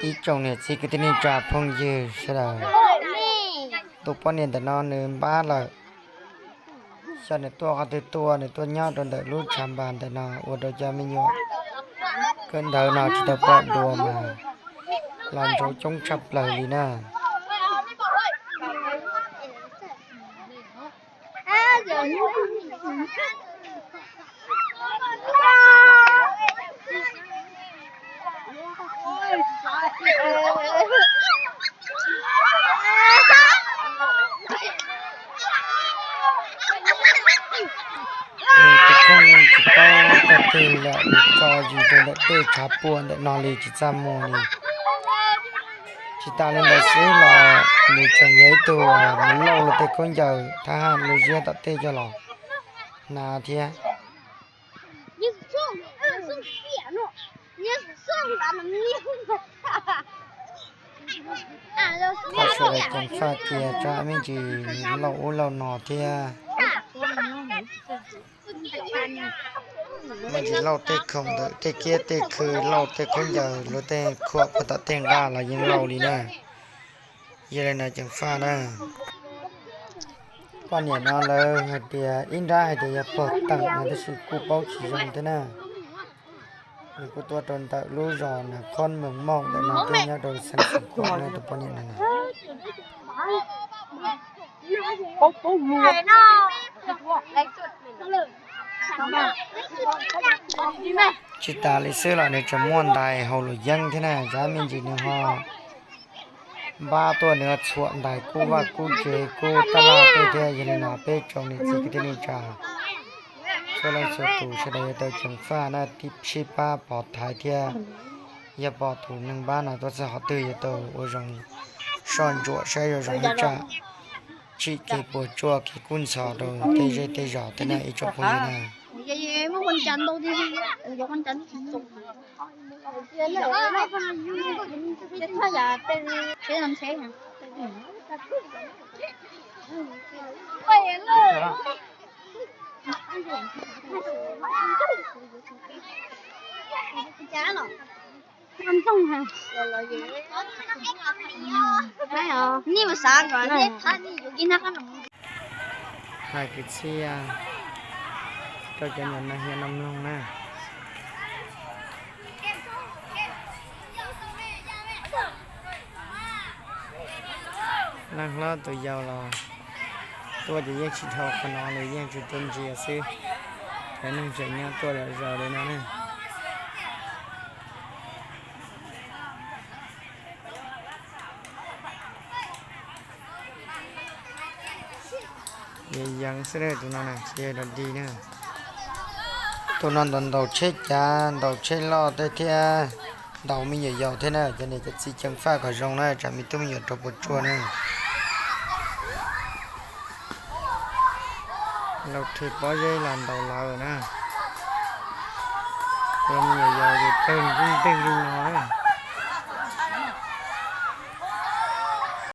Ib tsoom niam txiv kwv tij neej tsa phooj ywg sawv daws, tus poj niam ntawm no nws npab lawm. Xyov nws tuaj qhov twg tuaj, nws tuaj nyob rau ntawm lub tshav npas ntawm no ua rau cov me nyuam kawm ntawv no tsis tau pom dua mas los ntsoov coob tshaj plaws li na. Nws tus phooj ywg tsis paub tag twg lawm, nws tso zis rau ntawm tej tshav puam ntawm no li tsis txaj muag li. Tsis tas li ntawd xwb los nws tseem yog ib tug mus lauj luag tej khaub ncaws thab ham luag ziab tom tej coj los hnav thiab. Koj sawv daws ceev faj cia tsam me ntsis lauj ub lauj no thiab. Me ntsis lauj tej khoom ntawm tej kiab tej khw, lauj tej khaub ncaws, luag tej khuam puag tom tej nqaj los yeej lauj li na. Yog li no ceev faj na. Poj niam no lawv hais tias ib nrab hais tias yog pog teem no tab sis kuj paub tsis zoo thiab na. Nws kuj tuaj rau ntawm lub zos Nas Khob Mees Mauj ntawm no thiab, nyob rau xeev Xeev Khuam na tus poj niam no na. Tsis tas li xwb los nws tseem muaj ntais haus luam yeeb thiab na, tsam me ntsis nws ho npab tuaj nws ho txhuam ntais kub vaj kub tsev kub tab laj tej thiab. Yog li no peb tsoom niam txiv kwv tij neej tsa txhua leej txhua tus sawv daws yuav tau ceev faj na, tib sib pab pov thaiv thiab. Yog pom tus neeg npab no tuaj txog qhov twg yuav tau ua zoo soj ntsuam saib zoo zoo ib tsam tsim kev puas tsuaj kev kub ntxhov rau tej zej tej zos thiab na ib tsoom phooj ywg na. Hais kwv txhiaj rau cov niam no hiav no mloog na. Leej hlob tus yau los tuaj ces yeej tsis dhau qhov no li, yeej tsis tuaj ntsia xwb. Cov neeg tseem nyob tuaj zom zaws li no ne. Yeev yeev xwb tus no na, tsis yog dog dig na. Tus no ntaus ntaus tsheb cav, ntaus tsheb loj tej thiab, ntaus me nyuam yaus thiab na. Cov niam cov txiv ceev faj kom zoo na, tsam me tub me nyuam raug puas tsuaj na. Laus thwm pob zeb los ntaus lawv na. Ua me nyuam yaus ces tawg nkeeg ntwg li no na.